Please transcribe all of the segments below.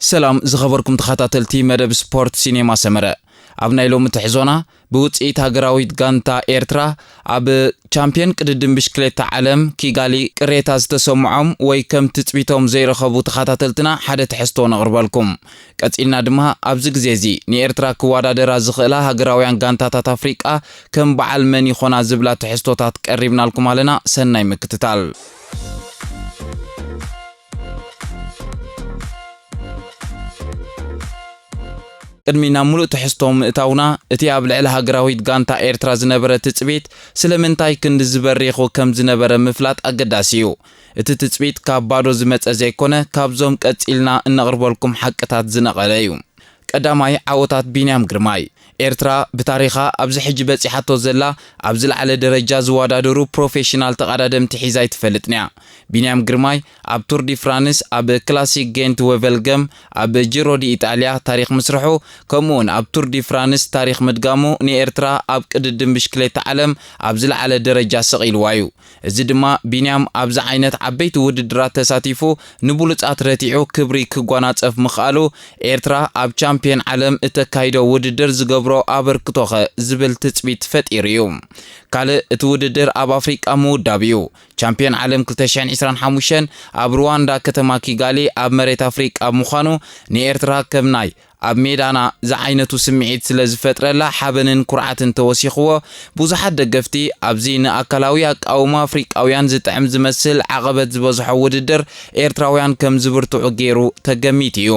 ሰላም ዝኸበርኩም ተኸታተልቲ መደብ ስፖርት ሲኔማ ሰመረ። ኣብ ናይ ሎሚ ትሕዞና ብውጽኢት ሃገራዊት ጋንታ ኤርትራ ኣብ ቻምፒየን ቅድድም ብሽክሌታ ዓለም ኪጋሊ ቅሬታ ዝተሰምዖም ወይ ከም ትጽቢቶም ዘይረኸቡ ተኸታተልትና ሓደ ትሕዝቶ ነቕርበልኩም። ቀጺልና ድማ ኣብዚ ግዜ እዚ ንኤርትራ ክወዳደራ ዝኽእላ ሃገራውያን ጋንታታት ኣፍሪቃ ከም በዓል መን ይኾና ዝብላ ትሕዝቶታት ቀሪብናልኩም ኣለና። ሰናይ ምክትታል። ቅድሚ ናብ ሙሉእ ትሕዝቶ ምእታውና፣ እቲ ኣብ ልዕሊ ሃገራዊት ጋንታ ኤርትራ ዝነበረ ትጽቢት ስለምንታይ ክንዲ ዝበሪኹ ከም ዝነበረ ምፍላጥ ኣገዳሲ እዩ። እቲ ትጽቢት ካብ ባዶ ዝመጸ ዘይኮነ፣ ካብዞም ቀጺልና እነቕርበልኩም ሓቅታት ዝነቐለ እዩ። ቀዳማይ፣ ዓወታት ቢንያም ግርማይ። ኤርትራ ብታሪኻ ኣብዚ ሕጂ በጺሓቶ ዘላ ኣብ ዝለዓለ ደረጃ ዝወዳደሩ ፕሮፌሽናል ተቐዳደምቲ ሒዛ ኣይትፈልጥን እያ። ቢንያም ግርማይ ኣብ ቱር ዲ ፍራንስ፣ ኣብ ክላሲክ ጌንት ወቨልገም፣ ኣብ ጂሮ ዲ ኢጣልያ ታሪኽ ምስርሑ፣ ከምኡውን ኣብ ቱር ዲ ፍራንስ ታሪኽ ምድጋሙ ንኤርትራ ኣብ ቅድድም ብሽክሌታ ዓለም ኣብ ዝለዓለ ደረጃ ሰቒልዋ እዩ። እዚ ድማ ቢንያም ኣብዚ ዓይነት ዓበይቲ ውድድራት ተሳቲፉ ንብሉጻት ረቲዑ ክብሪ ክጓናጸፍ ምኽኣሉ፣ ኤርትራ ኣብ ቻምፒየን ዓለም እተካይዶ ውድድር ዝገብሮ ኣበርክቶኸ ዝብል ትጽቢት ፈጢሩ እዩ። ካልእ፣ እቲ ውድድር ኣብ ኣፍሪቃ ምውዳብ እዩ። ቻምፒየን ዓለም ክልተ ሽሕን ዕስራን ሓሙሽተን ኣብ ሩዋንዳ ከተማ ኪጋሊ ኣብ መሬት ኣፍሪቃ ምዃኑ ንኤርትራ ከም ናይ ኣብ ሜዳና ዝዓይነቱ ስምዒት ስለ ዝፈጥረላ ሓበንን ኩርዓትን ተወሲኽዎ፣ ብዙሓት ደገፍቲ ኣብዚ ንኣካላዊ ኣቃውማ ኣፍሪቃውያን ዝጥዕም ዝመስል ዓቐበት ዝበዝሖ ውድድር ኤርትራውያን ከም ዝብርትዑ ገይሩ ተገሚቱ እዩ።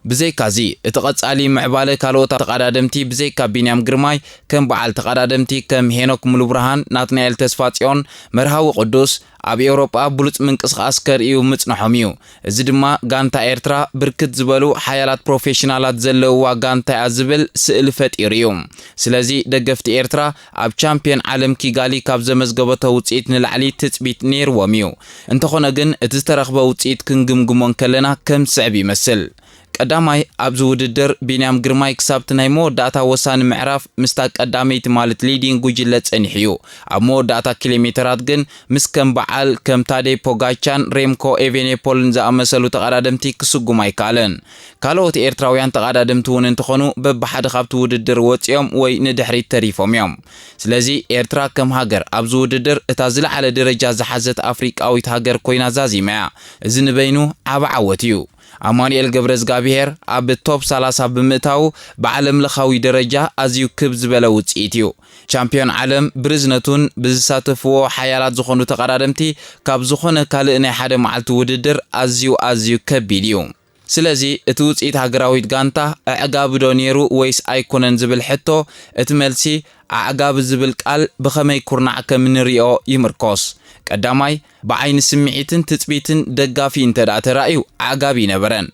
ብዘይካዚ፣ እቲ ቀጻሊ ምዕባለ ካልኦት ተቐዳደምቲ ብዘይካ ቢንያም ግርማይ ከም በዓል ተቐዳደምቲ ከም ሄኖክ ሙሉብርሃን፣ ናትናኤል ተስፋጽዮን፣ መርሃዊ ቅዱስ፣ ኣብ ኤውሮጳ ብሉጽ ምንቅስቓስ ከርእዩ ምጽንሖም እዩ። እዚ ድማ ጋንታ ኤርትራ ብርክት ዝበሉ ሓያላት ፕሮፌሽናላት ዘለውዋ ጋንታ እያ ዝብል ስእሊ ፈጢሩ እዩ። ስለዚ ደገፍቲ ኤርትራ ኣብ ቻምፒየን ዓለም ኪጋሊ ካብ ዘመዝገበቶ ውጽኢት ንላዕሊ ትጽቢት ነይርዎም እዩ። እንተኾነ ግን እቲ ዝተረኽበ ውጽኢት ክንግምግሞ እንከለና ከም ዝስዕብ ይመስል። ቀዳማይ፣ ኣብዚ ውድድር ቢንያም ግርማይ ክሳብቲ ናይ መወዳእታ ወሳኒ ምዕራፍ ምስታ ቀዳመይቲ ማለት ሊዲንግ ጉጅለ ጸኒሑ እዩ። ኣብ መወዳእታ ኪሎ ሜተራት ግን ምስ ከም በዓል ከም ታዴ ፖጋቻን ሬምኮ ኤቬኔፖልን ዝኣመሰሉ ተቐዳደምቲ ክስጉም ኣይከኣለን። ካልኦት ኤርትራውያን ተቐዳደምቲ እውን እንተኾኑ በብሓደ ካብቲ ውድድር ወጺኦም ወይ ንድሕሪት ተሪፎም እዮም። ስለዚ ኤርትራ ከም ሃገር ኣብዚ ውድድር እታ ዝለዓለ ደረጃ ዝሓዘት ኣፍሪቃዊት ሃገር ኮይና ዛዚማ እያ። እዚ ንበይኑ ዓቢ ዓወት እዩ። ኣማኑኤል ገብረዝጋብሄር ኣብ ቶፕ ሰላሳ ብምእታዉ ብዓለም ለኻዊ ደረጃ ኣዝዩ ክብ ዝበለ ውጽኢት እዩ። ቻምፒዮን ዓለም ብርዝነቱን ብዝሳተፍዎ ሓያላት ዝኾኑ ተቐዳደምቲ ካብ ዝኾነ ካልእ ናይ ሓደ መዓልቲ ውድድር ኣዝዩ ኣዝዩ ከቢድ እዩ። ስለዚ እቲ ውጽኢት ሃገራዊት ጋንታ ኣዕጋቢ ዶ ነይሩ ወይስ ኣይኮነን ዝብል ሕቶ፣ እቲ መልሲ ኣዕጋቢ ዝብል ቃል ብኸመይ ኩርናዕ ከም እንሪኦ ይምርኮስ። ቀዳማይ፣ ብዓይኒ ስምዒትን ትጽቢትን ደጋፊ እንተ ደኣ ተራእዩ ኣዕጋቢ ይነበረን።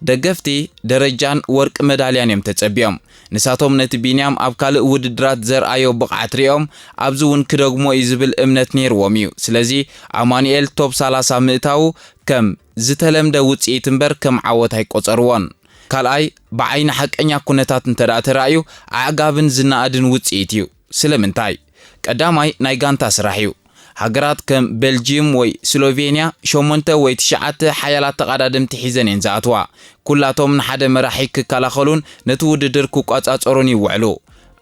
ደገፍቲ ደረጃን ወርቂ መዳልያን እዮም ተጸቢዮም። ንሳቶም ነቲ ቢንያም ኣብ ካልእ ውድድራት ዘርኣዮ ብቕዓት ሪኦም፣ ኣብዚ እውን ክደግሞ እዩ ዝብል እምነት ነይርዎም እዩ። ስለዚ ኣማኑኤል ቶፕ ሰላሳ ምእታዉ ከም ዝተለምደ ውጽኢት እምበር ከም ዓወት ኣይቆጸርዎን። ካልኣይ፣ ብዓይኒ ሓቀኛ ኩነታት እንተ ደኣ ተራእዩ ኣዕጋብን ዝነኣድን ውጽኢት እዩ። ስለምንታይ? ቀዳማይ ናይ ጋንታ ስራሕ እዩ። ሃገራት ከም ቤልጂየም ወይ ስሎቬንያ ሸሞንተ ወይ ትሽዓተ ሓያላት ተቐዳደምቲ ሒዘን እየን ዝኣትዋ። ኩላቶም ንሓደ መራሒ ክከላኸሉን ነቲ ውድድር ክቆጻጸሩን ይውዕሉ።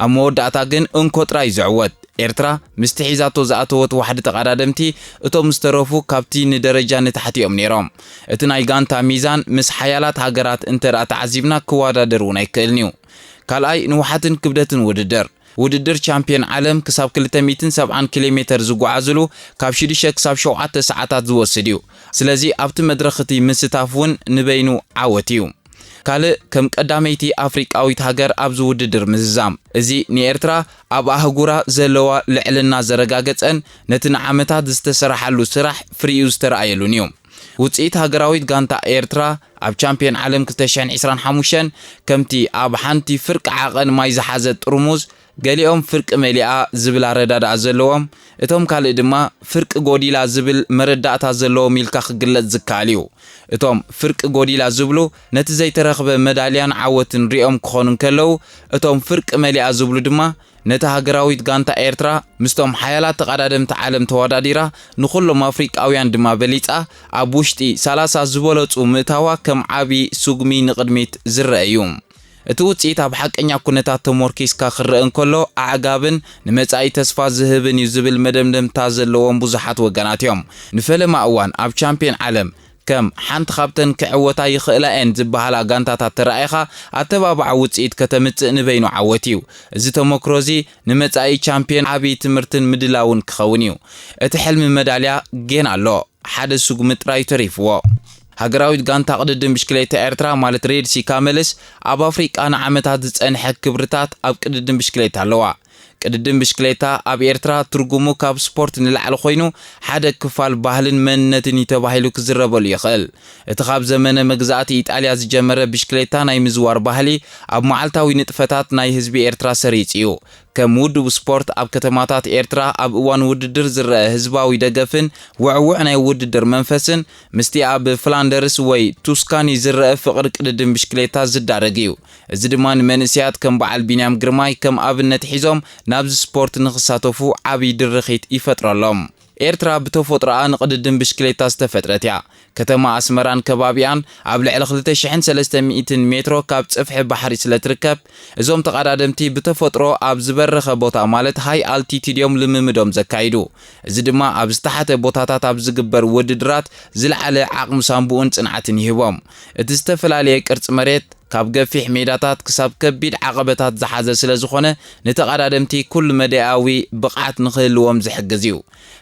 ኣብ መወዳእታ ግን እንኮ ጥራይ ዝዕወት። ኤርትራ ምስቲ ሒዛቶ ዝኣተወት ዋሕዲ ተቐዳደምቲ፣ እቶም ዝተረፉ ካብቲ ንደረጃ ንታሕቲ እዮም ነይሮም። እቲ ናይ ጋንታ ሚዛን ምስ ሓያላት ሃገራት እንተ ደኣ ተዓዚብና ክወዳደር እውን ኣይክእልን እዩ። ካልኣይ ንውሓትን ክብደትን ውድድር። ውድድር ቻምፒዮን ዓለም ክሳብ ክልተ ሚእትን ሰብዓን ኪሎ ሜተር ዝጓዓዝሉ ካብ ሽዱሽተ ክሳብ ሸውዓተ ሰዓታት ዝወስድ እዩ። ስለዚ ኣብቲ መድረኽ እቲ ምስታፍ እውን ንበይኑ ዓወት እዩ። ካልእ ከም ቀዳመይቲ ኣፍሪቃዊት ሃገር ኣብዚ ውድድር ምዝዛም። እዚ ንኤርትራ ኣብ ኣህጉራ ዘለዋ ልዕልና ዘረጋገጸን ነቲ ንዓመታት ዝተሰራሓሉ ስራሕ ፍሪኡ ዝተረኣየሉን እዩ። ውጽኢት ሃገራዊት ጋንታ ኤርትራ ኣብ ቻምፒዮን ዓለም ክልተ ሽሕን ዕስራን ሓሙሽተን ከምቲ ኣብ ሓንቲ ፍርቂ ዓቐን ማይ ዝሓዘት ጥርሙዝ ገሊኦም ፍርቂ መሊኣ ዝብል ኣረዳድኣ ዘለዎም፣ እቶም ካልእ ድማ ፍርቂ ጎዲላ ዝብል መረዳእታ ዘለዎም ኢልካ ክግለጽ ዝከኣል እዩ። እቶም ፍርቂ ጎዲላ ዝብሉ ነቲ ዘይተረኽበ መዳልያን ዓወትን ሪኦም ክኾኑ እንከለዉ፣ እቶም ፍርቂ መሊኣ ዝብሉ ድማ ነታ ሃገራዊት ጋንታ ኤርትራ ምስቶም ሓያላት ተቐዳደምቲ ዓለም ተወዳዲራ፣ ንኹሎም ኣፍሪቃውያን ድማ በሊጻ፣ ኣብ ውሽጢ ሰላሳ ዝበለጹ ምእታዋ ከም ዓቢ ስጉሚ ንቕድሚት ዝረአ እዩ። እቲ ውጽኢት ኣብ ሓቀኛ ኩነታት ተሞርኪስካ ክረአ እንከሎ፣ ኣዕጋብን ንመጻኢ ተስፋ ዝህብን እዩ ዝብል መደምደምታ ዘለዎም ብዙሓት ወገናት እዮም። ንፈለማ እዋን ኣብ ቻምፕዮን ዓለም ከም ሓንቲ ካብተን ክዕወታ ይኽእላ እየን ዝበሃላ ጋንታታት ተራኢኻ፣ ኣተባባዒ ውጽኢት ከተምጽእ ንበይኑ ዓወት እዩ። እዚ ተመክሮ እዚ ንመጻኢ ቻምፕዮን ዓቢ ትምህርትን ምድላውን ክኸውን እዩ። እቲ ሕልሚ መዳልያ ጌና ኣሎ። ሓደ ስጉሚ ጥራይ ተሪፍዎ። ሃገራዊት ጋንታ ቅድድም ብሽክሌታ ኤርትራ ማለት ሬድሲ ካመልስ ኣብ ኣፍሪቃ ንዓመታት ዝጸንሐ ክብርታት ኣብ ቅድድም ብሽክሌታ ኣለዋ። ቅድድም ብሽክሌታ ኣብ ኤርትራ ትርጉሙ ካብ ስፖርት ንላዕሊ ኮይኑ፣ ሓደ ክፋል ባህልን መንነትን እዩ ተባሂሉ ክዝረበሉ ይኽእል። እቲ ካብ ዘመነ መግዛእቲ ኢጣልያ ዝጀመረ ብሽክሌታ ናይ ምዝዋር ባህሊ ኣብ መዓልታዊ ንጥፈታት ናይ ህዝቢ ኤርትራ ሰሪጹ እዩ። ከም ውድብ ስፖርት ኣብ ከተማታት ኤርትራ ኣብ እዋን ውድድር ዝረአ ህዝባዊ ደገፍን ውዕውዕ ናይ ውድድር መንፈስን ምስቲ ኣብ ፍላንደርስ ወይ ቱስካኒ ዝረአ ፍቕሪ ቅድድም ብሽክሌታ ዝዳረግ እዩ። እዚ ድማ ንመንእሰያት ከም በዓል ቢንያም ግርማይ ከም ኣብነት ሒዞም ናብዚ ስፖርት ንኽሳተፉ ዓቢ ድርኺት ይፈጥረሎም። ኤርትራ ብተፈጥሮኣ ንቅድድም ብሽክሌታ ዝተፈጥረት እያ። ከተማ ኣስመራን ከባቢኣን ኣብ ልዕሊ ክልተ ሽሕን ሰለስተ ሚእትን ሜትሮ ካብ ጽፍሒ ባሕሪ ስለ ትርከብ፣ እዞም ተቐዳደምቲ ብተፈጥሮ ኣብ ዝበረኸ ቦታ ማለት ሃይ ኣልቲቲድ እዮም ልምምዶም ዘካይዱ። እዚ ድማ ኣብ ዝተሓተ ቦታታት ኣብ ዝግበር ውድድራት ዝለዓለ ዓቕሚ ሳንቡእን ጽንዓትን ይህቦም። እቲ ዝተፈላለየ ቅርጺ መሬት ካብ ገፊሕ ሜዳታት ክሳብ ከቢድ ዓቐበታት ዝሓዘ ስለ ዝኾነ፣ ንተቐዳደምቲ ኩሉ መዳያዊ ብቕዓት ንኽህልዎም ዝሕግዝ እዩ።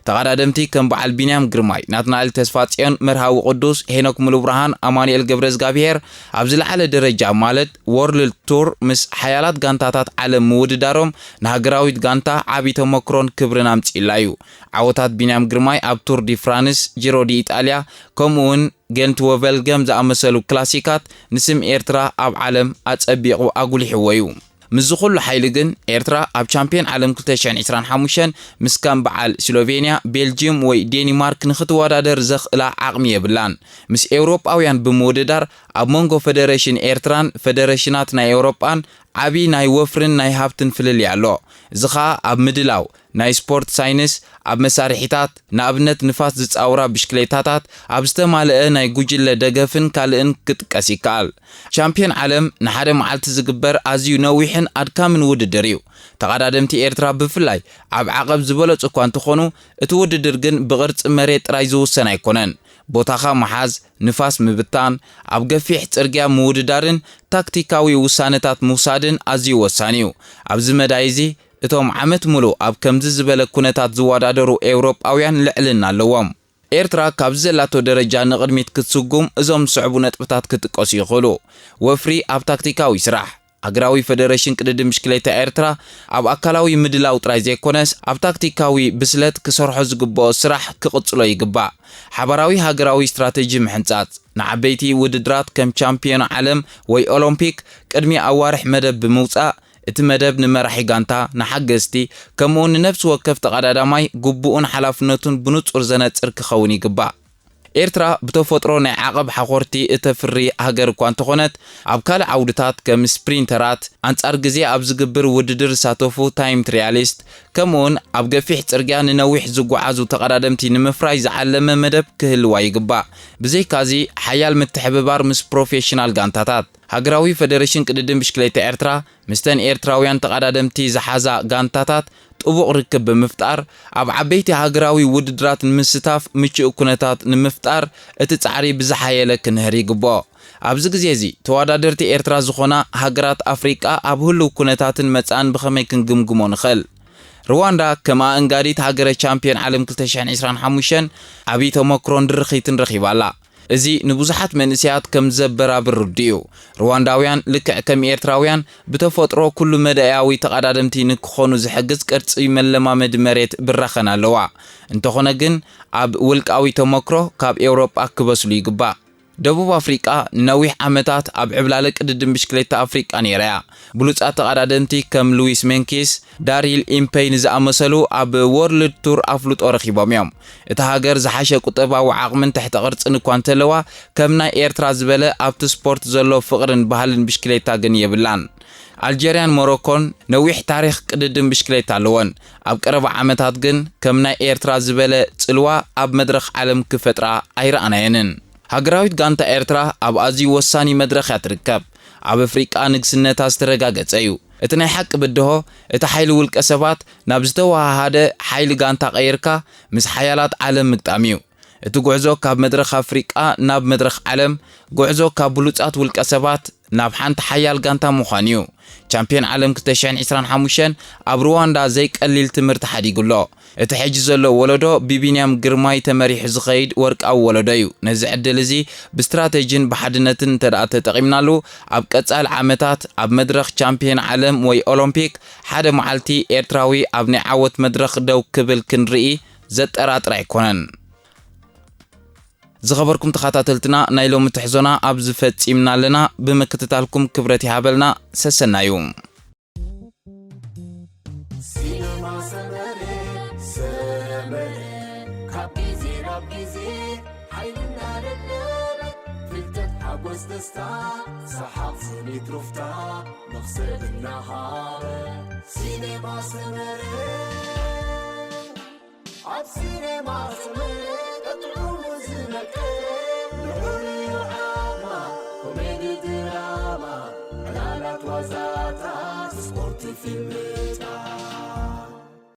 ተቐዳደምቲ ከም በዓል ቢንያም ግርማይ፣ ናትናኤል ተስፋጽዮን፣ መርሃዊ ቅዱስ፣ ሄኖክ ሙሉብርሃን፣ ኣማኑኤል ገብረዝጋብሄር ኣብ ዝለዓለ ደረጃ ማለት ወርልድ ቱር ምስ ሓያላት ጋንታታት ዓለም ምውድዳሮም ንሃገራዊት ጋንታ ዓቢ ተመክሮን ክብርን ኣምጺእላ እዩ። ዓወታት ቢንያም ግርማይ ኣብ ቱር ዲ ፍራንስ፣ ጂሮ ዲ ኢጣልያ፣ ከምኡውን ጌንት ወቨልገም ዝኣመሰሉ ክላሲካት ንስም ኤርትራ ኣብ ዓለም ኣጸቢቑ ኣጉሊሕዎ እዩ። ምስዚ ኩሉ ሓይሊ ግን፣ ኤርትራ ኣብ ቻምፕዮን ዓለም ክልተ ሽሕን ዕስራን ሓሙሽተን ምስ ከም በዓል ስሎቬንያ፣ ቤልጅየም ወይ ዴኒማርክ ንኽትወዳደር ዘኽእላ ዓቕሚ የብላን። ምስ ኤውሮጳውያን ብምውድዳር፣ ኣብ መንጎ ፈደረሽን ኤርትራን ፈደረሽናት ናይ ኤውሮጳን ዓቢ ናይ ወፍርን ናይ ሃብትን ፍልልይ ኣሎ። እዚ ኸኣ ኣብ ምድላው ናይ ስፖርት ሳይንስ፣ ኣብ መሳርሒታት፣ ንኣብነት ንፋስ ዝጻውራ ብሽክሌታታት፣ ኣብ ዝተማልአ ናይ ጉጅለ ደገፍን ካልእን ክጥቀስ ይከኣል። ቻምፕዮን ዓለም ንሓደ መዓልቲ ዝግበር ኣዝዩ ነዊሕን ኣድካምን ውድድር እዩ። ተቐዳደምቲ ኤርትራ ብፍላይ ኣብ ዓቐብ ዝበለጹ እኳ እንተኾኑ፣ እቲ ውድድር ግን ብቕርጺ መሬት ጥራይ ዝውሰን ኣይኮነን። ቦታኻ ምሓዝ፣ ንፋስ ምብታን፣ ኣብ ገፊሕ ጽርግያ ምውድዳርን ታክቲካዊ ውሳነታት ምውሳድን ኣዝዩ ወሳኒ እዩ። ኣብዚ መዳይ እዚ፣ እቶም ዓመት ምሉእ ኣብ ከምዚ ዝበለ ኩነታት ዝወዳደሩ ኤውሮጳውያን ልዕልና ኣለዎም። ኤርትራ ካብዚ ዘላቶ ደረጃ ንቕድሚት ክትስጉም እዞም ዝስዕቡ ነጥብታት ክጥቀሱ ይኽእሉ። ወፍሪ ኣብ ታክቲካዊ ስራሕ። ሃገራዊ ፈደረሽን ቅድድም ብሽክሌታ ኤርትራ ኣብ ኣካላዊ ምድላው ጥራይ ዘይኮነስ፣ ኣብ ታክቲካዊ ብስለት ክሰርሖ ዝግብኦ ስራሕ ክቕጽሎ ይግባእ። ሓባራዊ ሃገራዊ ስትራተጂ ምሕንጻጽ፣ ንዓበይቲ ውድድራት ከም ቻምፕዮን ዓለም ወይ ኦሎምፒክ ቅድሚ ኣዋርሕ መደብ ብምውጻእ፣ እቲ መደብ ንመራሒ ጋንታ፣ ንሓገዝቲ፣ ከምኡውን ንነፍሲ ወከፍ ተቐዳዳማይ ግቡኡን ሓላፍነቱን ብንጹር ዘነጽር ክኸውን ይግባእ። ኤርትራ ብተፈጥሮ ናይ ዓቐብ ሓኾርቲ እተፍሪ ሃገር እኳ እንተኾነት፣ ኣብ ካልእ ዓውድታት ከም ስፕሪንተራት፣ ኣንጻር ግዜ ኣብ ዝግብር ውድድር ዝሳተፉ ታይም ትሪያሊስት፣ ከምኡውን ኣብ ገፊሕ ጽርግያ ንነዊሕ ዝጓዓዙ ተቐዳደምቲ ንምፍራይ ዝዓለመ መደብ ክህልዋ ይግባእ። ብዘይካዚ፣ ሓያል ምትሕብባር ምስ ፕሮፌሽናል ጋንታታት፣ ሃገራዊ ፈደረሽን ቅድድም ብሽክሌታ ኤርትራ፣ ምስተን ኤርትራውያን ተቐዳደምቲ ዝሓዛ ጋንታታት ጥቡቕ ርክብ ብምፍጣር፣ ኣብ ዓበይቲ ሃገራዊ ውድድራት ንምስታፍ ምቹእ ኩነታት ንምፍጣር እቲ ጻዕሪ ብዝሓየለ ክንህር ይግብኦ። ኣብዚ ግዜ እዚ፣ ተወዳደርቲ ኤርትራ ዝኾና ሃገራት ኣፍሪቃ ኣብ ህሉው ኩነታትን መጻእን ብኸመይ ክንግምግሞ ንኽእል? ሩዋንዳ ከም ኣእንጋዲት ሃገረ ቻምፕዮን ዓለም ክልተ ሽሕን ዕስራን ሓሙሽተን ዓብዪ ተመክሮን ድርኺትን ረኺባ ኣላ። እዚ ንብዙሓት መንእሰያት ከም ዘበራብር ርዱእ እዩ። ሩዋንዳውያን ልክዕ ከም ኤርትራውያን ብተፈጥሮ ኩሉ መዳያዊ ተቐዳደምቲ ንክኾኑ ዝሕግዝ ቅርጺ መለማመዲ መሬት ብራኸን ኣለዋ። እንተኾነ ግን ኣብ ውልቃዊ ተመክሮ ካብ ኤውሮጳ ክበስሉ ይግባእ። ደቡብ ኣፍሪቃ ንነዊሕ ዓመታት ኣብ ዕብላለ ቅድድም ብሽክሌታ ኣፍሪቃ ነይራ እያ። ብሉጻት ተቐዳደምቲ ከም ሉዊስ ሜንኪስ፣ ዳሪል ኢምፔይ ንዝኣመሰሉ ኣብ ወርልድ ቱር ኣፍልጦ ረኺቦም እዮም። እታ ሃገር ዝሓሸ ቁጠባዊ ዓቕምን ትሕተ ቅርጽን እኳ እንተለዋ፣ ከም ናይ ኤርትራ ዝበለ ኣብቲ ስፖርት ዘሎ ፍቕርን ባህልን ብሽክሌታ ግን የብላን። ኣልጀርያን ሞሮኮን ነዊሕ ታሪኽ ቅድድም ብሽክሌታ ኣለወን። ኣብ ቀረባ ዓመታት ግን ከም ናይ ኤርትራ ዝበለ ጽልዋ ኣብ መድረኽ ዓለም ክፈጥራ ኣይረኣናየንን። ሃገራዊት ጋንታ ኤርትራ ኣብ ኣዝዩ ወሳኒ መድረኽ እያ ትርከብ። ኣብ ኣፍሪቃ ንግስነታ ዝተረጋገጸ እዩ። እቲ ናይ ሓቂ ብድሆ፣ እቲ ሓይሊ ውልቀ ሰባት ናብ ዝተወሃሃደ ሓይሊ ጋንታ ቀይርካ ምስ ሓያላት ዓለም ምግጣም እዩ። እቲ ጉዕዞ ካብ መድረኽ ኣፍሪቃ ናብ መድረኽ ዓለም፣ ጉዕዞ ካብ ብሉጻት ውልቀ ሰባት ናብ ሓንቲ ሓያል ጋንታ ምዃን እዩ። ቻምፒዮን ዓለም ክልተ ሽሕን ዕስራን ሓሙሽተን ኣብ ሩዋንዳ ዘይቀሊል ትምህርቲ ሓዲጉ ኣሎ። እቲ ሕጂ ዘሎ ወለዶ ብቢንያም ግርማይ ተመሪሑ ዝኸይድ ወርቃዊ ወለዶ እዩ። ነዚ ዕድል እዚ ብስትራተጂን ብሓድነትን እንተ ደኣ ተጠቒምናሉ፣ ኣብ ቀጻሊ ዓመታት ኣብ መድረኽ ቻምፒዮን ዓለም ወይ ኦሎምፒክ ሓደ መዓልቲ ኤርትራዊ ኣብ ናይ ዓወት መድረኽ ደው ክብል ክንርኢ ዘጠራጥር ኣይኮነን። ዝኸበርኩም ተኸታተልትና፣ ናይ ሎሚ ትሕዞና ኣብዚ ፈጺምና ኣለና። ብምክትታልኩም ክብረት ይሃበልና። ሰሰናዩ። ሲነማ ሰመረ፣ ሰመረ፣ ካብ ግዜ ናብ ግዜ ሓይልና ለምለመ፣ ፍልጠት፣ ሓጎስ፣ ደስታ፣ ሰሓቕ፣ ስኒት፣ ሩፍታ፣ መኽሰብ እናሃበ። ሲነማ ሰመረ፣ ኣብ ሲነማ ሰመረ፣ ቀጥዑ ዝመቀረ፣ ልዑል እዩ ዓቕማ፣ ኮሜዲ፣ ድራማ፣ ዕላላት፣ ዋዛታት፣ ስፖርት፣ ፊልም፣